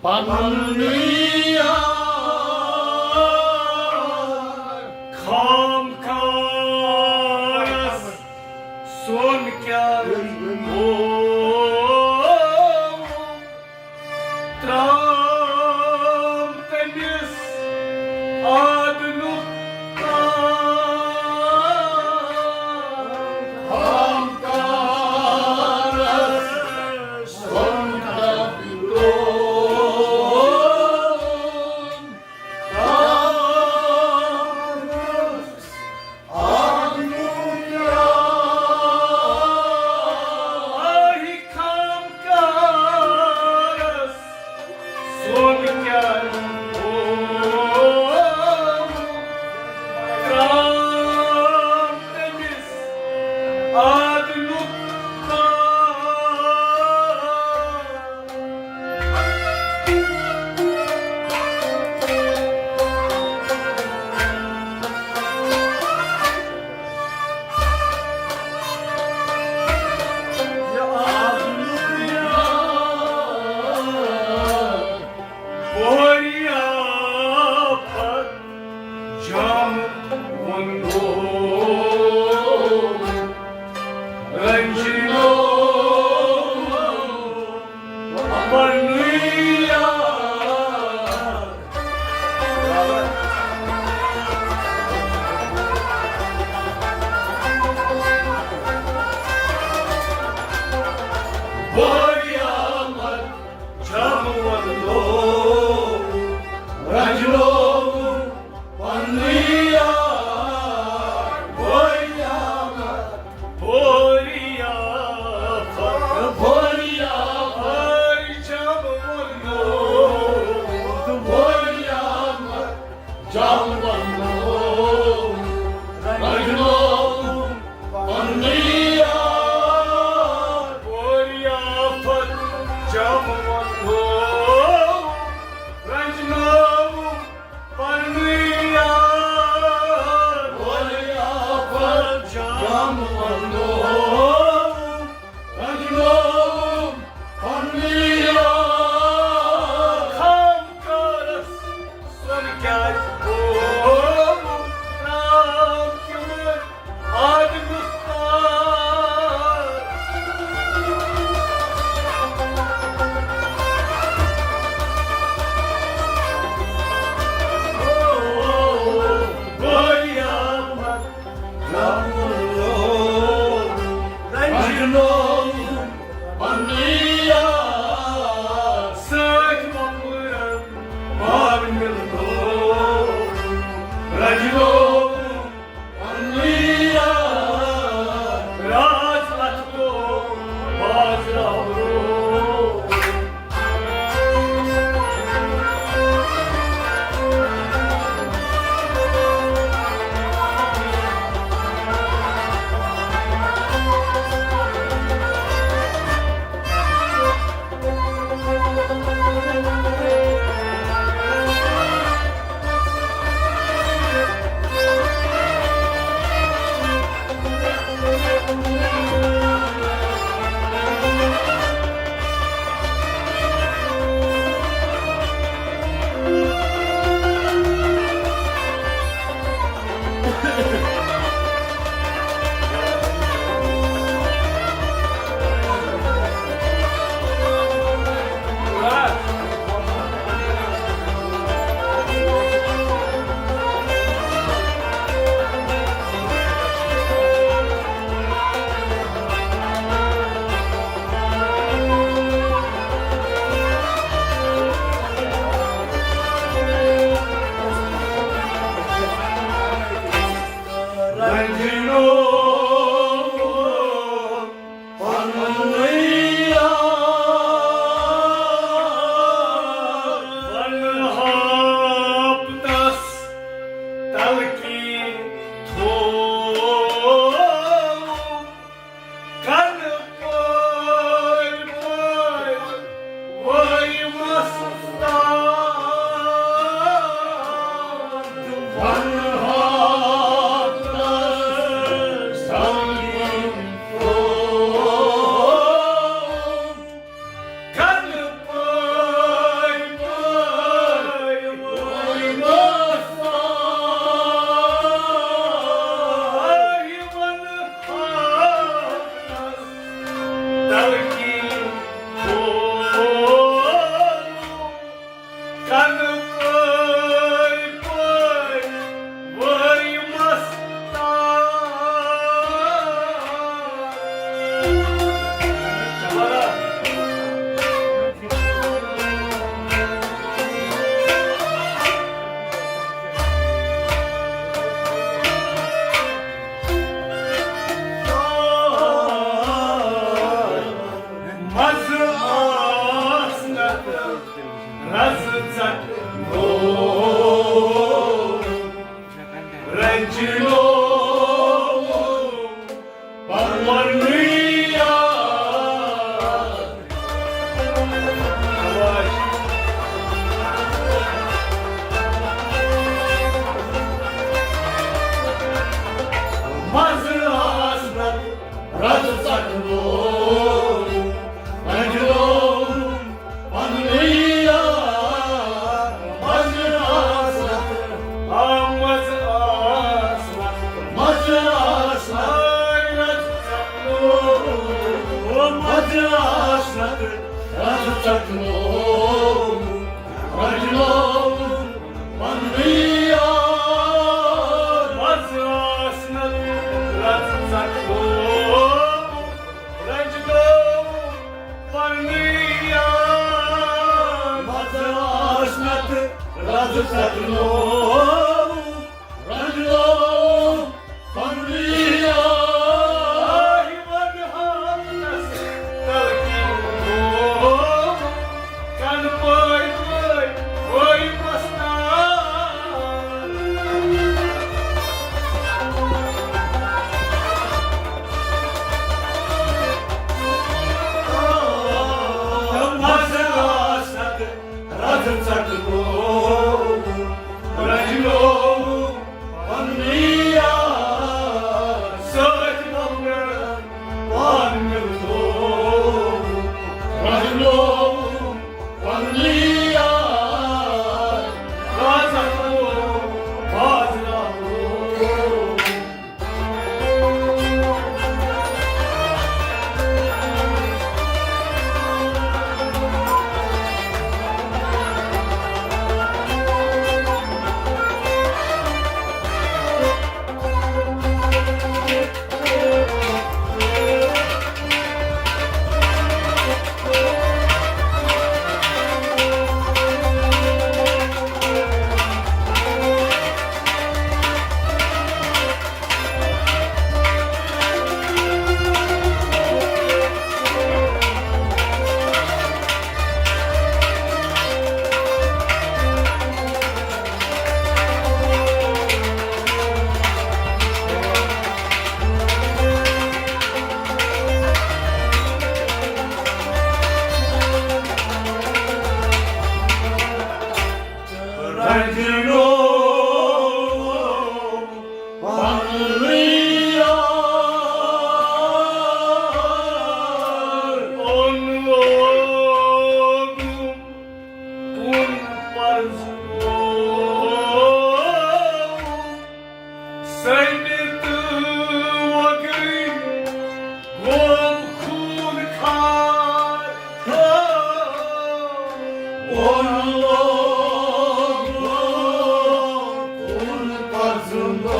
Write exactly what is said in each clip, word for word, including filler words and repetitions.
پننی خام کارس سون کیا ہو۔ ترام تٔمِس آدنُک تام۔ ہمکارس سونٛتھ لوٚگ۔ آہی خام کارس سون کیٛاہ گوٚو؟ ترٛام تٔمِس آدنُک تام۔ جام وندو رنجنو پنیا۔ بوریا مت جام وندو رنجنو پنیا۔ بوریا مت بوریا مت بوریا مت جام وندو بوریا مت جام وندو رنجنو پنیا۔ بوریا مت جام وندو رنجنو پنیا۔ بوریا مت جام وندو رنجنو پنیا۔ خام کارس سون کیٛازِ گوٚو؟ رام کیُتھ آدمُک تار۔ بوریا مت از آس نتہٕ رز ژٹنو، رنجنو پرورنیا۔ مزٕ آس نتہٕ رز ژٹنو، رنجنو پننیا۔ مزٕ آس نتہٕ، آ، مزٕ آس نتہٕ، مزٕ آس نتہٕ، آے رز ژٹنو، مزٕ آس نتہٕ رز ژٹنو، رنجنو پننیا۔ مزٕ آس نتہٕ رز ژٹنو، رنجنو پننیا۔ مزٕ آس نتہٕ رز ژٹنو، رنجنو پننیا۔ آے ونہٕ ہاونس تلقین گوٚو، کن پٲٹھۍ پٲٹھۍ وٲے پستان۔ مزٕ آس نتہٕ رز ژٹنو، رنجنو پننیا۔ سۭتۍ مۄکلن پان مِلتو، رنجنو پننیا۔ رازا کو، بازلا کو۔ رنجنو پننیا۔ اوٚن لوگُم، اوٚن پرزنو۔ سٔمِتھ وۄگٕنۍ گوٚو خوٗن خار۔ اوٚن لوگُم، اوٚن پرزنو۔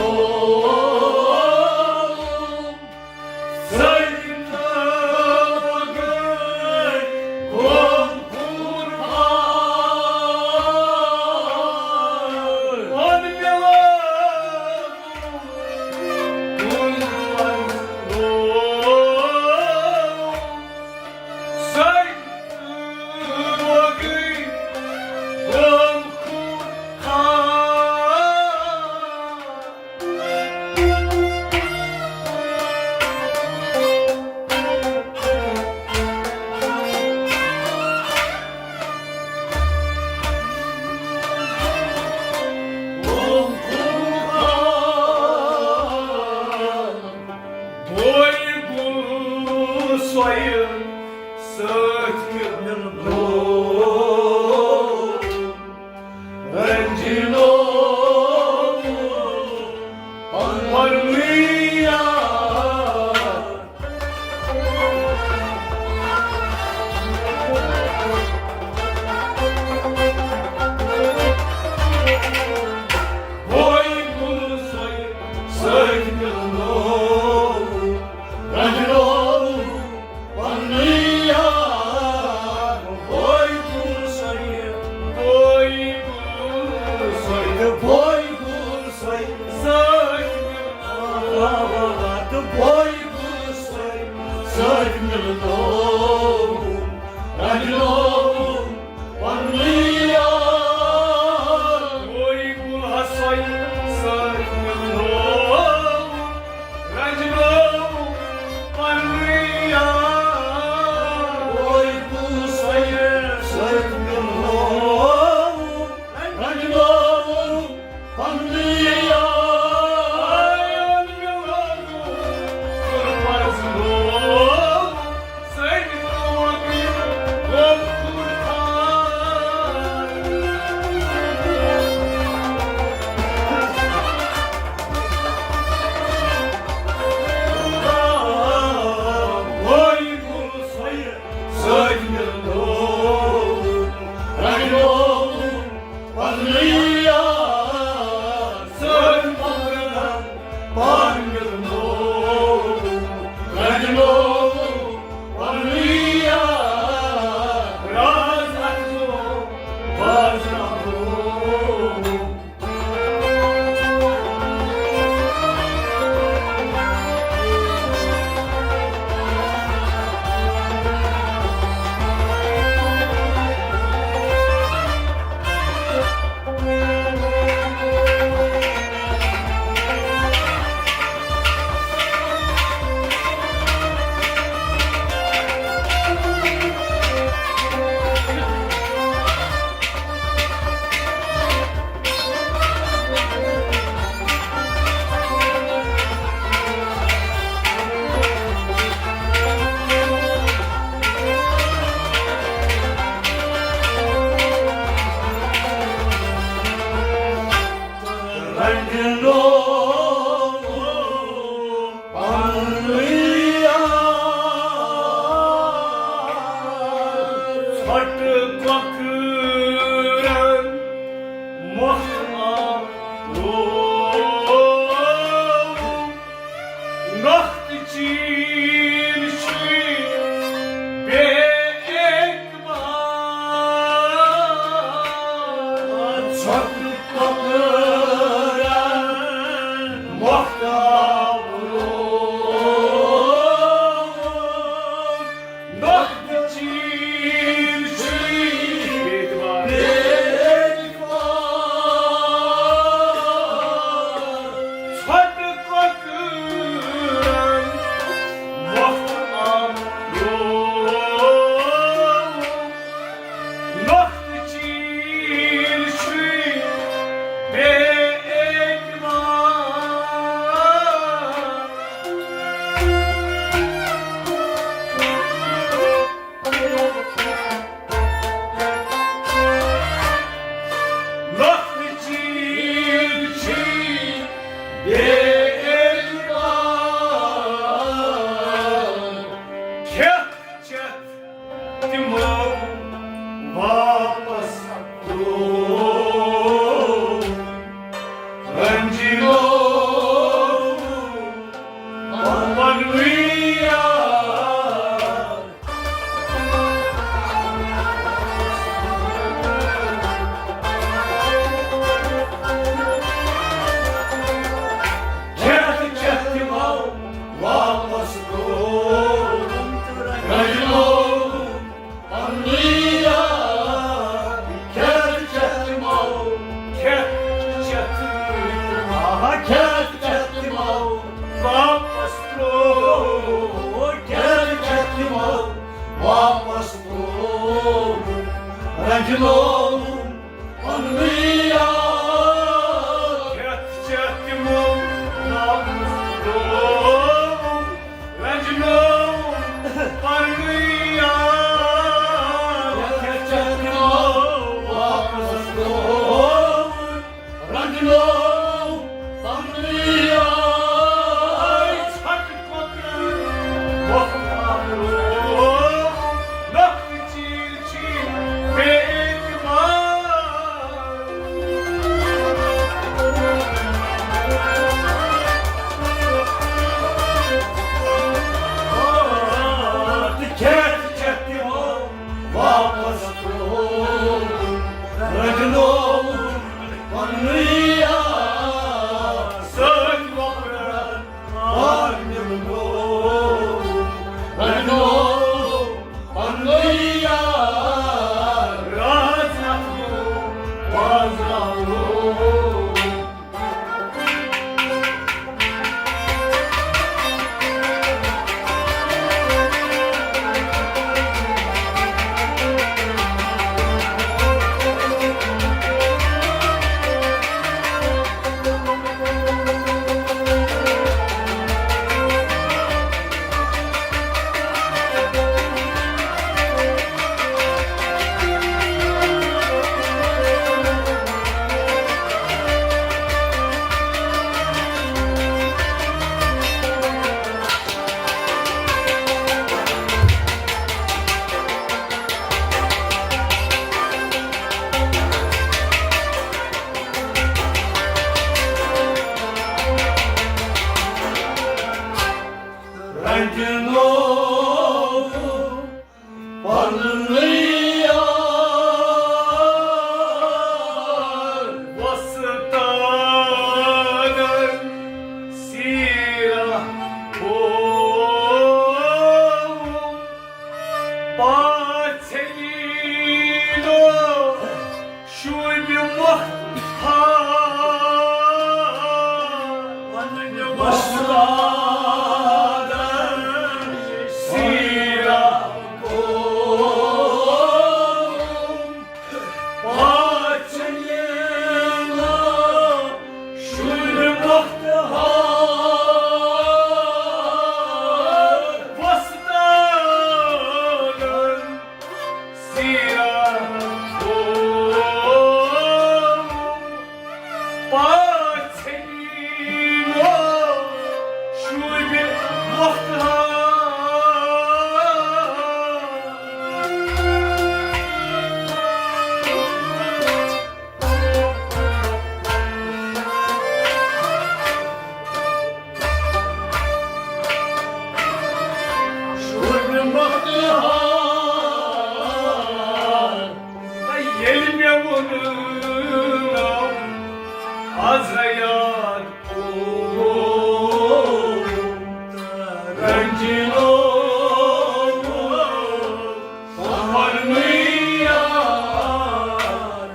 بوے گُل سۄیہِ سۭتۍ مِلنو۔ رنجنو پننیا۔ بوے گُل سۄیہِ سۭتۍ مِلنو۔ رنجنو پننیا۔ تِمو واپس تُل رنجنو پنُن یار۔ کھٮ۪تھ چٮ۪تھ تِمو واپس تُل رنجنو پنُن یار۔ کھٮ۪تھ چٮ۪تھ تِمو، کھٮ۪تھ چٮ۪تھ، آہا، کھٮ۪تھ چٮ۪تھ تِمو واپس تُل، کھٮ۪تھ چٮ۪تھ تِمو واپس تُل رنجنو پنُن یار۔ کھٮ۪تھ چٮ۪تھ تِمو واپس تُل رنجنو پنُن یار۔ کھٮ۪تھ چٮ۪تھ تِمو واپس تُل رنجنو پنُن یار۔ ژھٹھ کۄکرن مۄکھ آبرو، نۄقطہٕ چیٖر چھِ بے اعتبار۔ تہٕ کھٮ۪تھ چٮ۪تھ تِمو واپس ترٛوو رنجنو پنُن یار۔ سۭتۍ وۄپرن آرمہِ لوگ رنجنو پنُن یار۔ راز اکھ گوٚو بازرا لوگ۔ رنجنو پنُن یار۔ وۄستادن سیرا ہووُم پاژھیٚنی دۄہ شوٗبہِ مۄختہار۔ پنٕنۍ وۄستادن سیرا ہووُم پاژھیٚنی دۄہ شوٗبہِ مۄختہار۔ وۄستادن سیرا ہووُم پاژھیٚنی دۄہ شوٗبہِ مۄختہار۔ شوٗبہِ مۄختہار۔ تہٕ ییٚلہِ مےٚ ووٚن ناو از یاد رنجنو پنُن یار۔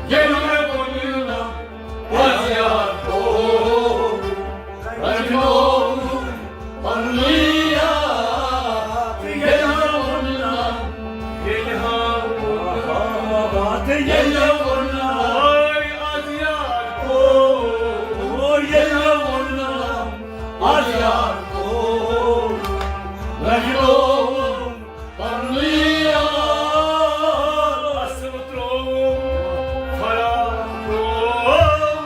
ییٚلہِ مےٚ ووٚن ناو از یاد رنجنو پنُن یار۔ ییٚلہِ ہا ووٚن ناو، ییٚلہِ ہا ووٚن ناو، ییٚلہِ ہا ووٚن ناو، ہے از یاد کوٚر۔ ییٚلہِ ہا ووٚن ناو، از یاد کوٚر۔ رنجنو پنُن یار۔ اصل ترٛووُم، خراب ترٛووُم۔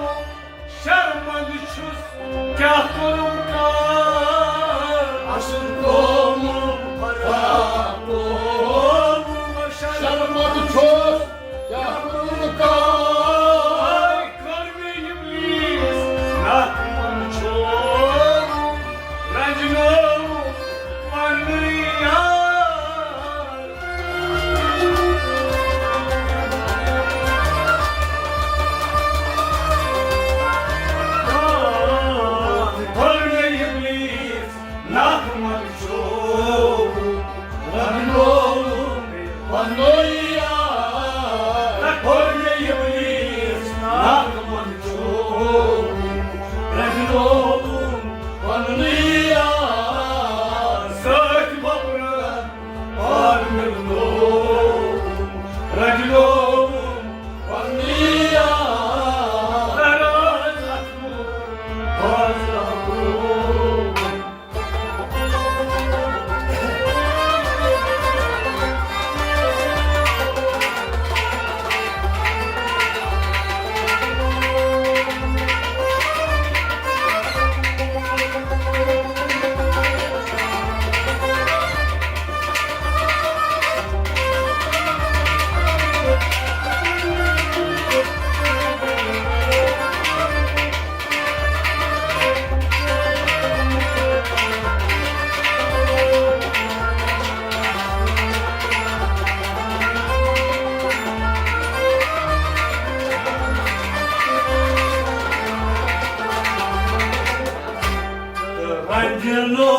جنو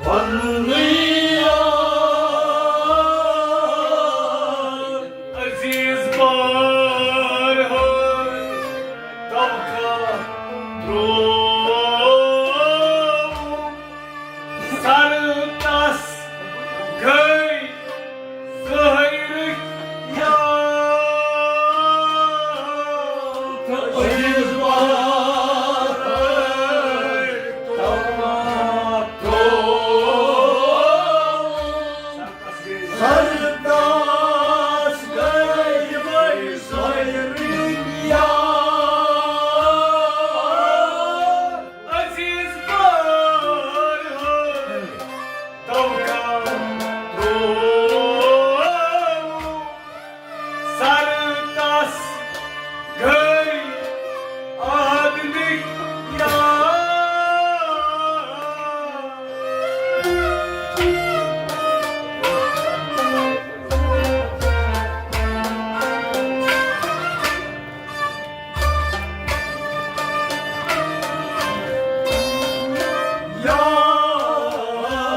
پننُے یار۔ عزیز بار ہو توکا ترو سر تس گٔے زہرٕکۍ یار۔ عزیز بار توکا ترو سر تس گٔے زہرٕکۍ یار۔ عزیز بار ہو توکا ترو سر تس گٔے آدمٕکۍ یار۔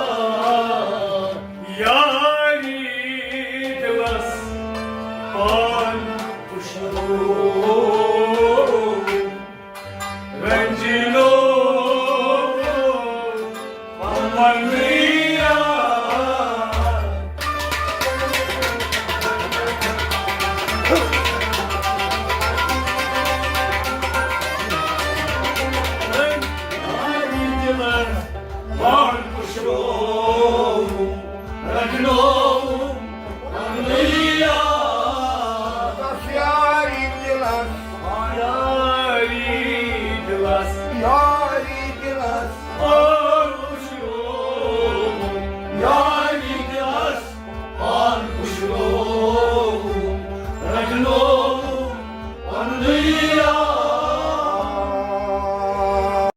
یار، یاری دلس پان پشو رنجلو پمنیا۔ یاری دلس پان پشو رنجلو پمنیا۔ یاری دلس، یاری دلس، یاری دلس۔